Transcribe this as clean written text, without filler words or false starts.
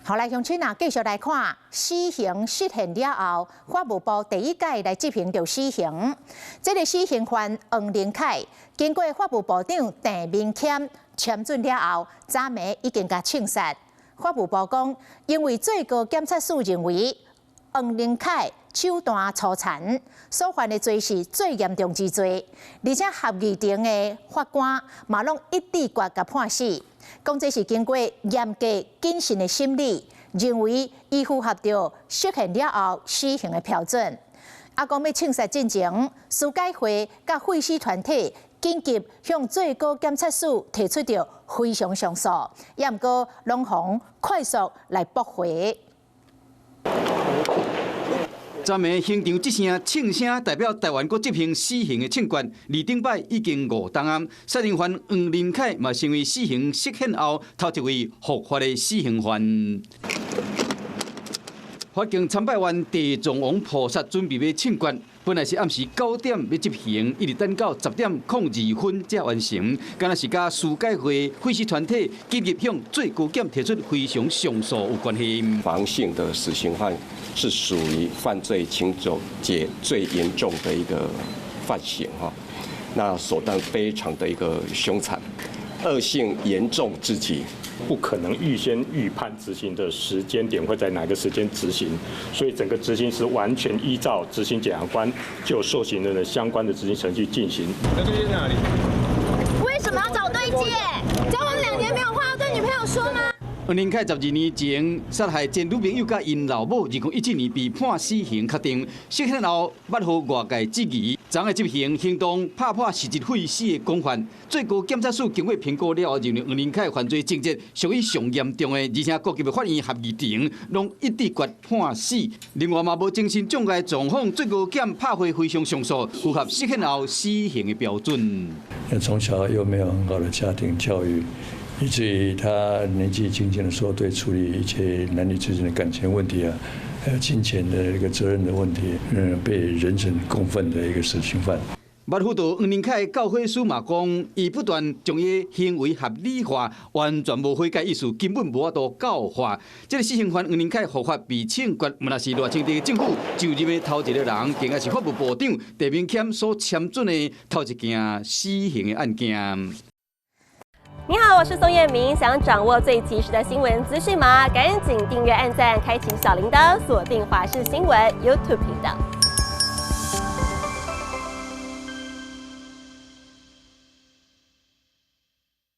好來，鄉親啊，繼續來看死刑實現了後，法務部第一改來執行著死刑。這个死刑犯黃仁凱，經過法務部長鄭明謙簽准了後，昨暝已經共槍殺。法務部講，因為最高檢察署認為黃仁凱手段粗殘，所犯的罪是最嚴重之罪，而且合議庭的法官嘛攏一致決共判死。講這是經過嚴格謹慎的審理，認為伊符合著釋憲了後死刑的標準。啊，講欲槍殺進前，司改會佮廢死團體緊急向最高檢察署提出著非常上訴，也毋過攏予快速來駁回。昨暝刑場這聲槍聲代表台灣閣執行死刑的槍決，二頂擺已經5冬啊。殺人犯黃仁凱嘛成為死刑釋憲後頭一位伏法的死刑犯。法警參拜完地藏王菩薩，準備欲槍決，本來是暗時9點欲執行，一直等到10點02分才完成。敢若是佮司改會廢死團體緊急向最高檢提出非常上訴有關係。防性的死刑犯是屬於犯罪情節最嚴重的一個犯行哈，那手段非常的一個兇殘，惡性嚴重至極。不可能預先預判執行的時間點會在哪個時間執行，所以整個執行是完全依照執行檢察官就受刑人的相關的執行程序進行。那哪裡？為什麼要找對戒？交往2年沒有話要對女朋友說嗎？黃仁凱12年前殺害前女朋友佮𪜶老母，2017年被判死刑確定，釋憲後捌予外界質疑，昨昏執行行動拍破實質廢死的講法。最高檢察署經過評估了後，認為黃仁凱犯罪情節屬於上嚴重的，而且各級的法院合議庭攏一致決判死。另外嘛無精神障礙狀況，最高檢拍回非常上訴，符合釋憲後死刑的標準。從小又沒有很好的家庭教育，以至於他年紀輕輕的時候，對處理一些男女之間的感情問題啊，還有金錢的一個責任的問題，被人神共憤的一個死刑犯。萬輔道黃仁凱教誨師嘛講，伊不斷將伊行為合理化，完全無悔改意思，根本無法度教化。這个死刑犯黃仁凱伏法被槍決，毋但是賴清德政府就任的頭一个人，更加是法務部長鄭明謙所簽准的頭一件死刑的案件。你好，我是宋燕明。想掌握最及時的新聞資訊嗎？趕緊訂閱、按讚、開啟小鈴鐺，鎖定華視新聞 YouTube 頻道。